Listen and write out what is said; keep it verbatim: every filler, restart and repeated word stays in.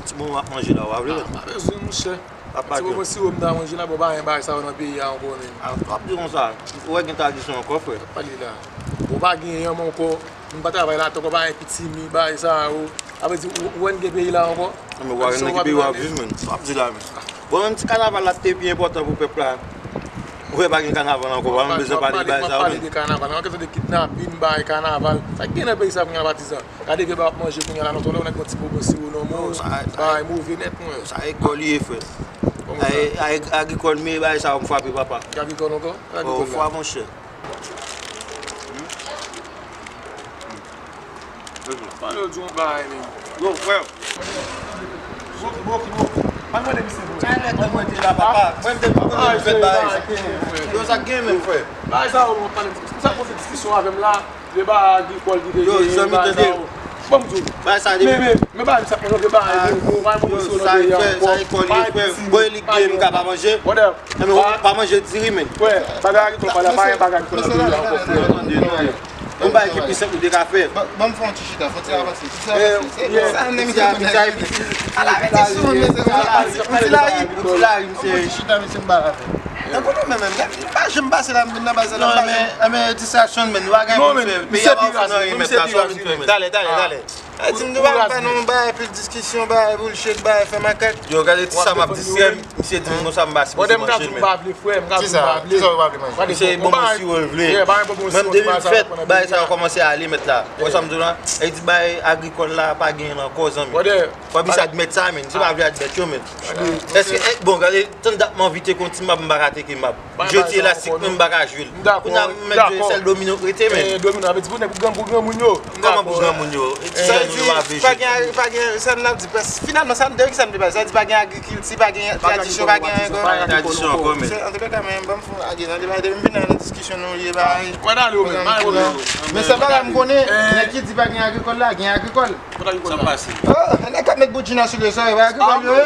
Ti bonbon w ap manje la, w pa vle mèt? Pa bezwen, monchè. Ti bonbon siwo m ta manje la, bon, pa gen bagay sa yo nan peyi a ankò, menm. A, w ap di konsa, ou wè gen tradisyon ankò, frè. Pale la. Bon, pa gen yanm ankò, moun pa travay la, ankò pa gen pitimi, bagay sa yo. Sa vle di, ou, ou wè n gen peyi la ankò? Non, men w pa gen nan ki peyi w ap viv, menm. W ap di la, menm. Bon, menm ti kanaval la te pi enpòtan pou pèp la. Ou wè pa gen kanaval ankò, pa menm bezwen pale de bagay sa yo, menm. W ap pale de kanaval, w ap pale de kidnapin, bagay kanaval. Sa k gen nan peyi sa kounye a, patizan? Gade vye bagay w ap manje kounye a la, non, lè w nèk yon ti bonbon siwo nan men w, bagay move nèt, mwen. Sa ekòl li ye, frè. Kòman sa? Ay, agrikòl, men bagay sa yo m frape, papa. Ki agrikòl ankò? Ki agrikòl la? Fwa, monchè. Pale w di yon bagay, menm. Yo, frè. Boki, boki, boki. Pa mande misye pou mwen. Mwen te la, papa. Mwen te, mwen te fèt bagay. Yo, sa gen menm, frè. Bagay sa yo, mwen pale, misye ap poze diskisyon avè m la. De bagay agrikòl ki te genyen, bagay sa yo. Bon, m di w. Bagay sa depi. Men, men, men bagay sa, mwen vle bagay, mwen bagay mwen sou nan peyi a ankò. Sa ekòl li, frè. Boy, li gen m ka pa manje. Brother. Men ou pa manje diri, men. Frè, bagay agrikòl pa la, pa gen bagay agrikòl nan peyi a ankò, frè. Yon bagay ki pi senp ou te ka fè. Ban m fè yon ti chita, fè yon ti avanse. Ti sa avanse. Sa nèg sa, sa epi. Ala, mete sou mwen, mesye, yon ti lari, yon ti lari, misye. Yon ti chita, mesye, m ba la fè. Nan kote w menm, menm, gade, m pa janm pase la, m vin nan baz la, m pa janm. Non, men, men, distraksyon, men, nou pa gen pou n fè. Peyi a pa ofri nou anyen, men, sa sou a vin fè, men. Talè, talè, talè. Di m nou pa fè nou bagay pil diskisyon, bagay bullshit, bagay fè makak. Yo, gade ti sa m ap distrè m, misye di m konsa m pa sipoze manje l, men. Kisa, kisa w pa vle manje? Misye bon, bon, si w vle. Mwen m te vin fèt, bagay sa yo kòmanse ale mèt la. Ou wè sa m di w la? E di bagay agrikòl la pa genyen l ankò, zanmi. Fò misye admèt sa, men. Misye pa vle admèt yo, men. Èske, eh, bon, gade, tann dat m anvi teke yon ti mab, m pa ka teke mab. Jwe ti elastik, men m pa ka jwe l. Kounye a, m mèt jwe sèl domino k rete, men. Domino, sa vle di pou nèg pou granmoun yo. Kòman pou granmoun yo? Sa vle di, pa gen, pa gen, sa n ap di, finalman, sa m te, ki sa m te pale? Sa vle di, pa gen agrikilti, pa gen tradisyon, pa gen ankò. Pa gen tradisyon ankò, men. Antouka, men, ban m fè yon lage nan deba, depi m vin la nan diskisyon nou ye, pa gen pwoblèm. Men sèl bagay m konnen, nèg ki di pa gen agrikòl la, gen agrikòl. Sa pase. Oh, nèg k ap met bout jina sou le sòy, pa agrikòl yo ye.